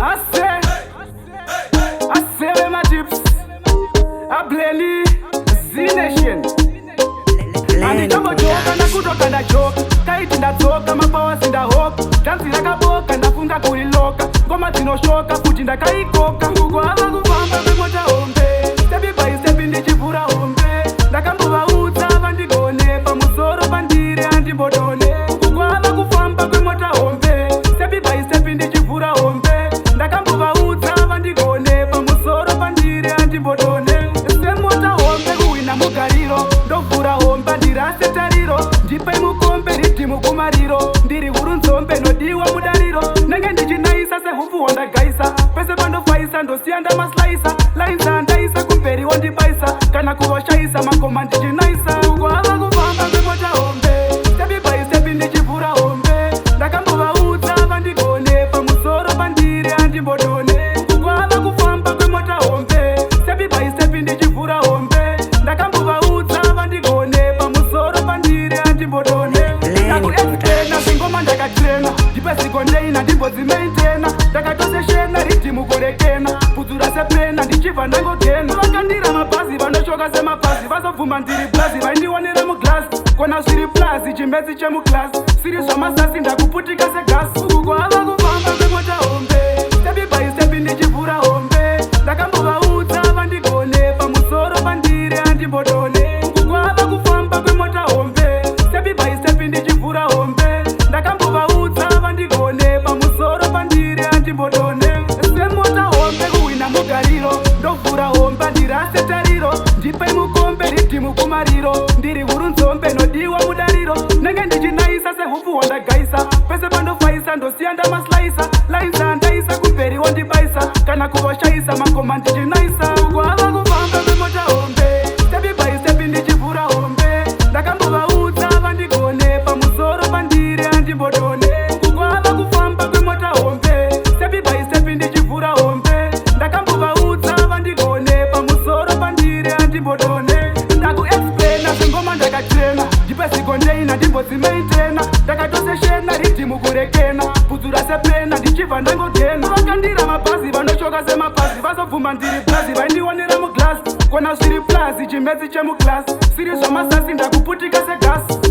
Ase aseve matips ableli zination. Handichombojoka, ndakutoka, ndajoka kaiti, ndadzoka mapawasi, ndahoka dhanzi rakaboka, ndafunga kuriloka, ngoma dzinoshoka futi ndakaikoka. Ngukwava kufamba kwemota hombe, step by step ndichivhura hombe. Ndakambovaudza vandigone, pamusoro pandiri handimbodone. Kukwava kufamba kwemota hombe, step by step ndichivhura hombe. Ndakambovaudza vandigone, pamusoro pandiri handimbodone. Semota hombe kuhwina mugariro, ndovhura homba ndirase tariro. Ndipe mukombe ridhimu kumariro, ndiri huru nzombe nodiwa mudariro. Nenge ndichinaisa sehupfu hwandagaisa, pese pandofaisa ndosiya ndamaslaisa. Lines andaisa kumberi wondibaisa, kana kuvashaisa makoma ndichinaisa. Kwava kufamba kwemota hombe, step by step ndichivhura hombe. Ndakambovaudza vandigone, pamusoro pandiri handimbodone. Kwava kufamba kwemota hombe, step by step ndichivhura hombe. Ndakambovaudza vandigone, pamusoro pandiri handimbodone. Ndakuexplaina zvingoma, ndakatrena, ndipe zikondeina, ndimbodzimaintena. Ndakatoseshena ridhimu korekena, pudzura sepena, ndichibva ndangogena. Vakandira mabhazi vanoshoka semabhazi, vazobvuma ndiri plazi, vaindionera muglasi kona zviri plazi, chimedzi chemuglasi siri zvamasasi, ndakuputika segasi. Uku kwava kufamba kwemota hombe, step by step ndichivhura hombe. Ndakambovaudza vandigone, pamusoro pandiri handimbodone. Uku kwava kufamba kwemota hombe, step by step ndichivhura hombe. Ndakambovaudza vandigone, pamusoro pandiri handimbodone. Semota hombe kuhwina mugariro, ndovhura homba ndirase tariro. Ndipe mukombe ridhimu kumariro, ndiri huru nzombe nodiwa mudariro. Nenge ndichinaisa sehupfu hwandagaisa, pese pandofaisa ndosiya ndamaslaisa. Lines andaisa kumberi wondibaisa, kana kuvashaisa makoma ndichinaisa. Kwava kufamba kwemota hombe, step by step ndichivhura hombe. Ndakambovaudza vandigone, pamusoro pandiri handimbodone. Kwava kufamba kwemota hombe, step by step ndichivhura hombe. Ndakambovaudza vandigone, pamusoro pandiri handimbodone. Ndakuexplaina zvingoma, ndakatrena, ndipe zikondeina, ndimbodzimaintena. Ndakatoseshena ridhimu kurekena, pudzura sepena, ndichibva ndangogena. Vakandira mabhazi vanoshoka semabhazi, vazobvuma ndiri plazi, vaindionera muglasi kona zviri plazi, chimedzi chemuglasi siri zvamasasi, ndakuputika segasi.